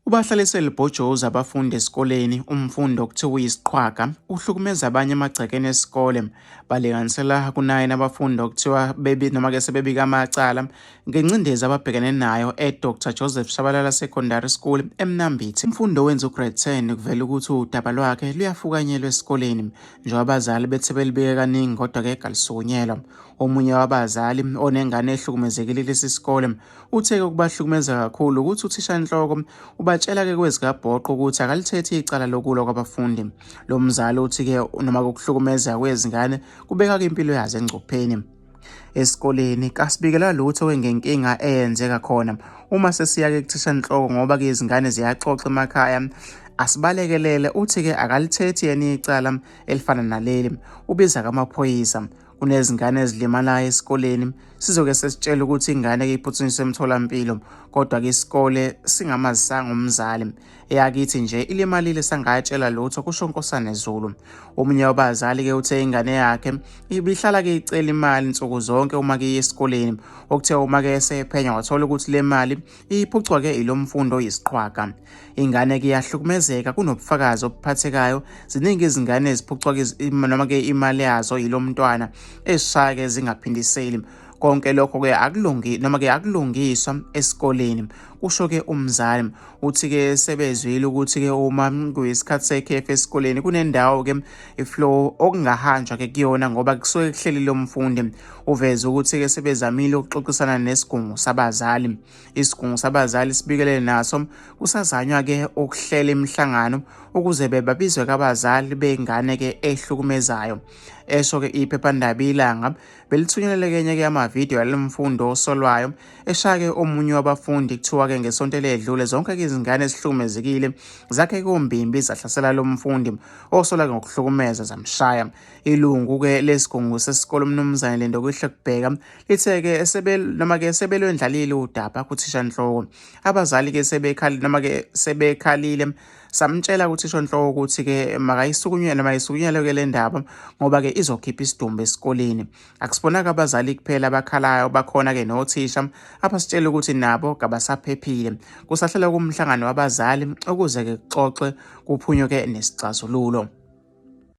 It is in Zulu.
Ubahlalise libhojozi abafundi esikoleni umfundi okuthiwa uyisiqhwaga uhlukumeza abanye emagcekeni esikole. Balinganisela kunayini abafundi okuthiwa bebi noma-ke sebebika amacala ngencindezi ababhekene nayo e-Dr Joseph Shabalala Secondary School eMnambithi. Umfundi owenza ugrade 10 kuvela ukuthi udaba lwakhe luyafukanyelwa esikoleni njengoba abazali bethe belibike kaningi kodwa-ke kalisukunyelwa. Omunye wabazali onengane ehlukumezekile kulesi sikole Uthe-ke okubahlukumeza kakhulu ukuthi uthishanhloko ubatshela-ke kwezikabhoqo ukuthi akalithethi icala lokulwa kwabafundi. Lo mzali uthi-ke noma ukuhlukumezeka kwezingane kubeka-ke impilo yazo engcupheni. Esikoleni kasibikela lutho ke ngenkinga eyenzeka khona uma sesiya-ke kuthishanhloko ngoba-ke izingane ziyaxoxa emakhaya asibalekelele uthi-ke akalithethi yena icala elifana naleli ubiza-ke amaphoyisa Kunezingane ezilimalayo esikoleni, sizoke sesitshela ukuthi ingane ke iphuthunyiswe emtholampilo, kodwa-ke isikole singamazisanga umzali. Eyakithi nje ilimalile sangatshela lutho, kusho uNkosana Zulu. Omunye wabazali-ke uthe ingane yakhe ibihlala-ke icela imali nsuku zonke uma ke iye esikoleni, okuthe uma-ke esephenya wathola ukuthi le mali iphucwa-ke ilo mfundi oyisiqhwaga. Ingane-ke iyahlukumezeka kunobufakazi obuphathekayo. Ziningi izingane eziphucwa noma-ke imali yazo yilo mntwana ezishaya-ke zingaphindiseli. Konke lokho-ke akulungi noma-ke akulungiswa esikoleni, kusho-ke umzali. Uthi-ke sebezwile ukuthi-ke uma kuyisikhathi sekhefu esikoleni kunendawo-ke iflow okungahanjwa-ke kuyona ngoba kusuke kuhleli lo mfundi. Uveze ukuthi-ke sebezamile ukuxoxisana nesigungu sabazali. Isigungu sabazali sibikelele naso kusazanywa-ke ukuhlela imihlangano ukuze bebabizwe kabazali bengane-ke ehlukumezayo. Esho-ke iphephandaba iLanga belithunyelele kenye-ke amavidiyo yale mfundo osolwayo eshaya-ke omunye wabafundi kuthiwa-ke ngesonto eledlule zonke-ke izingane ezihlukumezekile zakhe kombimbi zahlasela lo mfundi osola-ke ngokuhlukumeza zamshaya. Ilungu-ke lesigungu sesikole uMnumzane Lindokuhle Kubheka lithe-ke noma-ke sebelwendlalile udaba kuthishanhloko. Abazali-ke sebekhalile noma-ke sebekhalile samtshela kuthishanhloko ukuthi-ke makayisukunyelwe noma isukunyelwe-ke le ndaba ngoba-ke izokhipha isidumbu esikoleni. Akusibonaka abazali kuphela abakhalayo bakhona-ke nothisha abasitshela ukuthi nabo kabasaphephile. Kusahlelwa kumhlangano wabazali ukuze-ke kuxoxwe kuphunyuke nesixazululo.